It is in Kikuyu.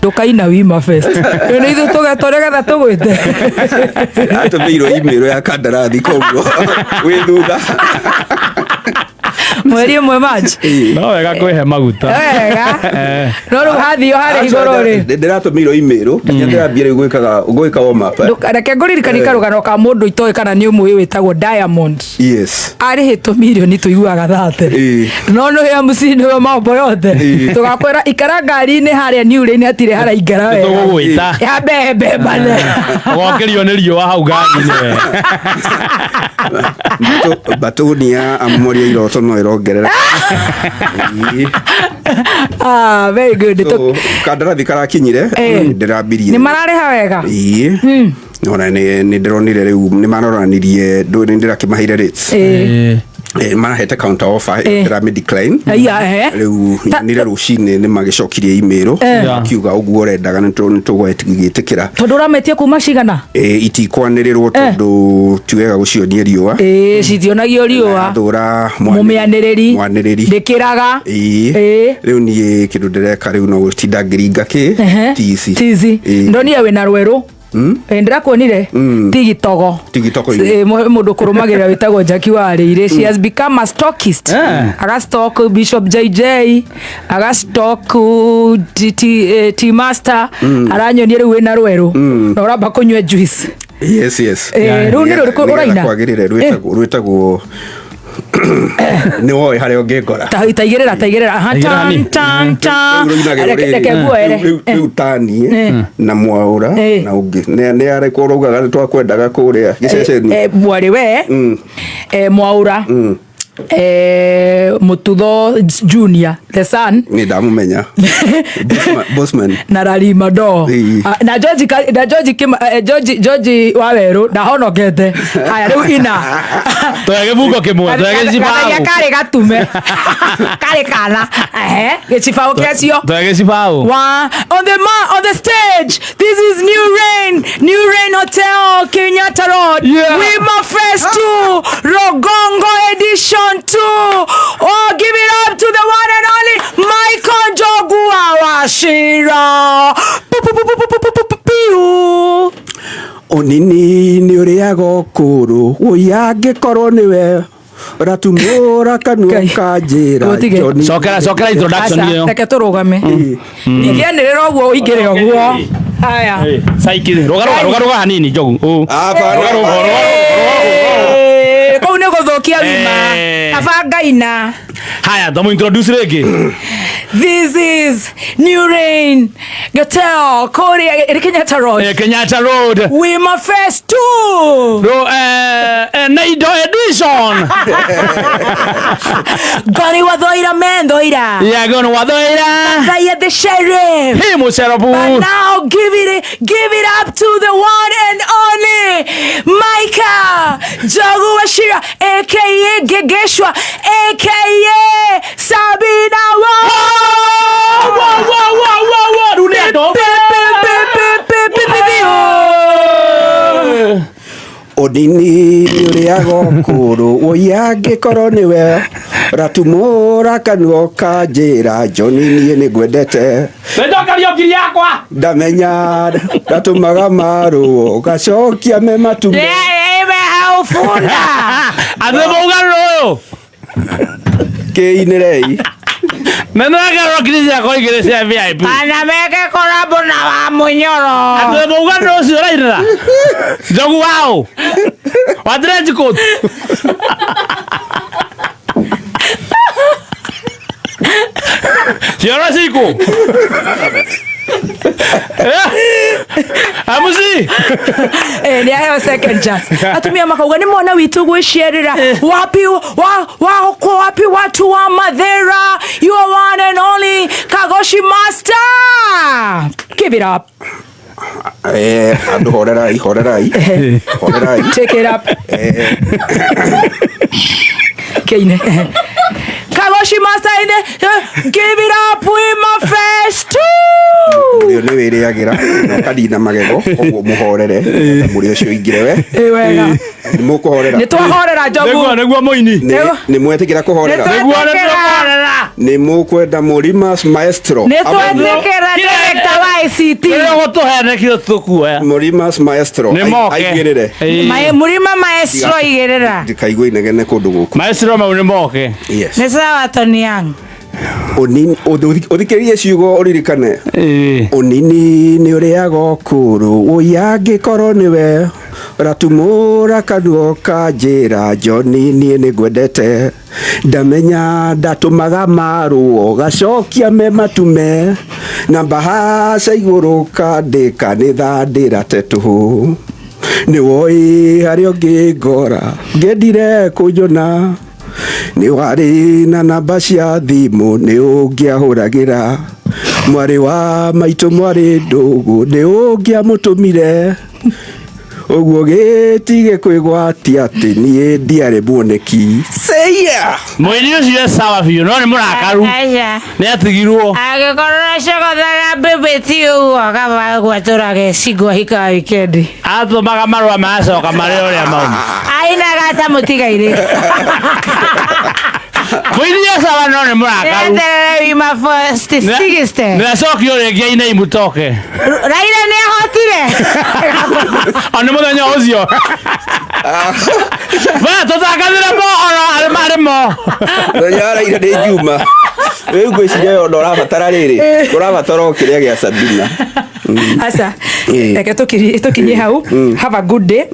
Ndũkaina Wima Fest. Ĩyo nĩ ithuĩ tũgetwo nĩgetha tũgwĩte. Atũmĩirwo email ya kandarathi, koguo wĩ thutha. Mweri 1 March. No wega kwĩhe maguta. Wega. No rĩu hathio harĩ igũrũ rĩ. Ndĩratũmĩirwo email nginya ndĩrambia rĩu gwĩka warm up. Reke ngũririkanie karũgano ka mũndũ itoĩ kana nĩ ũmũĩ wĩtagwo Diamond. Yes. Arĩhĩtwo mirioni tũiguaga thate. No nĩ MC nĩwe mambo yote. Tũgakwĩra ikara ngari-inĩ harĩa New Lane hatirĩ haraingara wega. Tũgũgwĩta. Ya mbembe mbane. Ũgokĩrio nĩ riũa hau ngari-inĩ we. Batuni ya amoria iroto no ĩrongerera. Ah, very good. So, kandarathi karakinyire ndĩrambirie. Nĩ mararĩha wega? Ĩĩ. Ona nĩ ndĩronire rĩu nĩ maroranirie, nĩ ndĩrakĩmaheire rates. Marahete counter offer, ndĩramĩ decline. Aya, eh. Rĩu nyonire rũcinĩ nĩ magĩcokirie email makiuga ũguo ũrendaga nĩ tũgwĩtĩkĩra. Tondũ ũrametie kuma cigana? Itikwanĩrĩrwo tondũ ti wega gũcionia riũa. Ĩĩ, citionagio riũa. Thũra Mũmĩanĩrĩri. Mwanĩrĩri. Ndĩkĩraga. Ĩĩ. Rĩu niĩ kĩndũ ndĩreka rĩu no gũtinda ngĩringa kĩ tici. Tizi. Ndonire wĩna rwerũ. Ndĩrakuonire tigitogo. Tigitoko-inĩ. Mũndũ kũrũmagĩrĩra wĩtagwo Jackie Warĩire. She has become a stockist. Agastock Bishop JJ, agastock T Master. Aranyonia rĩu wĩna rwerũ na ũramba kũnyua juice. Yes. Rĩu nĩ rũrĩkũ ũraina? Kwagĩrĩre rwĩtagwo nĩ woĩ harĩa ũngĩngora. Taigĩrĩra, taigĩrĩra. Aha, Taigĩrĩra tan, hanini. tan, tan. Rĩu rũinagĩrwo Reke rĩrĩ. reke nguoere. Rĩu tani na mwaũra na ũngĩ nĩ arĩkũ ũraugaga nĩ twakwendaga kũrĩa gĩceceni? Mwarĩ we, Mwaũra, Mũtutho Junior the son. Nĩ ndamũmenya. Bosman. Na Rarima Do. Ĩĩ. Ah, na George na George George Wawerũ ndahonokete. Haya rĩu ina. Tũhe gĩbungo kĩmwe, tũhe Gatharia gĩcibaũ. karĩ gatume. Karĩ kana. Ehe, gĩcibaũ kĩacio. Tũhe gĩcibaũ. One on the on the stage. This is New Rain, New Rain Hotel, Kenyatta Road. Wima Fest 2, Rogongo Edition 2. Oh, give it up to the one and only Michael Njogu Wachira. Pu, pu, pu, pu, pu, pu, pu, pu, piu. Ũnini nĩ ũrĩaga ũkũrũ wũi angĩkorwo nĩwe ũratumũra kanua Ngai. ũkanjĩra Gũtige. Johnny. Cokera, cokera introduction Aca, ĩyo. reke tũrũgame. Ingĩanĩrĩra ũguo ũingĩre ũguo. Haya. Saiki, rũga rũga rũga rũga hanini Njogu. Ũ. Hapana. Rũga rũga rũga rũga. Kũu nĩ gũthũkia wima. Kaba ngaina. Haya, tũmũ introduce rĩngĩ. This is New Rain Hotel, kũrĩa ĩrĩ Kenyatta Road. Kenyatta Road. Wima Fest 2. Ro, Naido edition. Goni wathoira menthoira. Yeah, goni wathoira. Kaya the sheriff. Hey, Muserabu. But now give it up to the one and only Micah Njogu Wachira, aka Gegeshwa, aka Sabina. Wo. Wo, wo, wo, wo, wo, rĩu nĩ andũ. Pe, pe, pe, pe, pe, pe, pe, pe, oh. Ũnini ũrĩaga ũkũrũ wũi angĩkorwo nĩwe ũratumũra kanua ũkanjĩra Johnny niĩ nĩngwendete. Nĩnjokerio ngiri yakwa. Ndamenya ndatũmaga marũo ũgacokia me matume. Ufunda. Atĩ mũgarũ ũyũ. Kĩinĩrei. Nĩndagarũra ngiri ciakwa igĩrĩ cia VIP. Kana meke korabo na wa mũnyoro. Atĩ mũgarũ ũcio ũrainĩra. Njogu waũ. Wa trench coat. Cioro ciku. Amusi. Nĩ aheo second chance. Atumia makauga nĩ mwana witũ gwĩciarĩra. Wapi wa wa uko wapi watu wa Mathera? You are one and only Kagoshi Master. Give it up. Andũ horerai, horerai. Horerai. Take it up. Keine. Kagoshi Master in the, give it up with my face too. Mũrĩo nĩ wĩrĩagĩra na ũkanina magego, koguo mũhorere mũrĩo ũcio ũingĩre we. Ĩ wega. Nĩ mũkũhorera? Nĩ twahorera, Njogu. Nĩguo mũini. Nĩ mwetĩkĩra kũhorera? Nĩ Nĩguo twetĩkĩra. nĩtũkũhorera. Nĩ mũkwenda Mũrimas Maestro? Nĩ twetĩkĩra, director wa ICT. Kĩrĩa ũgũtũhe nĩkĩo tũkuoya. Mũrimas Maestro Nĩ moke. aigĩrĩre. Ĩĩ. Mũrima Maestro, igĩrĩra. Ndikaigua inegene kũndũ gũkũ. Maestro mau nĩ moke. Yes. Nĩ sawa, Tony Young. Ũthikĩrĩrie ciugo ũririkane. Ĩĩ. Ũnini nĩ ũrĩaga ũkũrũ, wũi angĩkorwo nĩwe ũratumũra kanua ũkanjĩra John, niĩ nĩ ngwendete, ndamenya ndatũmaga marũo gacokia me matume na mbahaca igũrũ kandĩka nĩ thandĩra tetũhũ, nĩ woĩ harĩa ũngĩ ngora ngĩendire kũnjona, nĩ warĩ na namba cia thimũ, nĩ ũngĩahũragĩra mwarĩ wa maitũ, mwarĩ ndũgũ, nĩ ũngĩamũtũmire ũguo gĩtige kwĩgwatia atĩ niĩ ndiarĩ muoneki seia. Mũini ũcio e sawa biũ, no nĩ mũrakaru. Aca. Nĩ atigirwo. Angĩkorwo ũracogothaga mbĩmbĩ ti ũguo, kaba gwatũra gecingwa hika wikendi. Atũmaga marũa magacoka marĩ ũrĩa mauma. Ainaga ta mũtigairĩ. Mũini e sawa, no nĩ mũrakaru. Eterere wima first sixte. Nĩ acokio rĩngĩ aine imutoke. Raila nĩ ahotire. O nĩ mũthenya ũcio ba tũtangathĩre mohoro arĩ marĩ mo. Mũthenya wa Raila nĩ Juma. Rĩu ngwĩciria yo ũrabatara rĩrĩ, ũrabatara o kĩrĩa gĩa Sabina. Aca. Ĩĩ. Reke tũkinyie hau. Have a good day.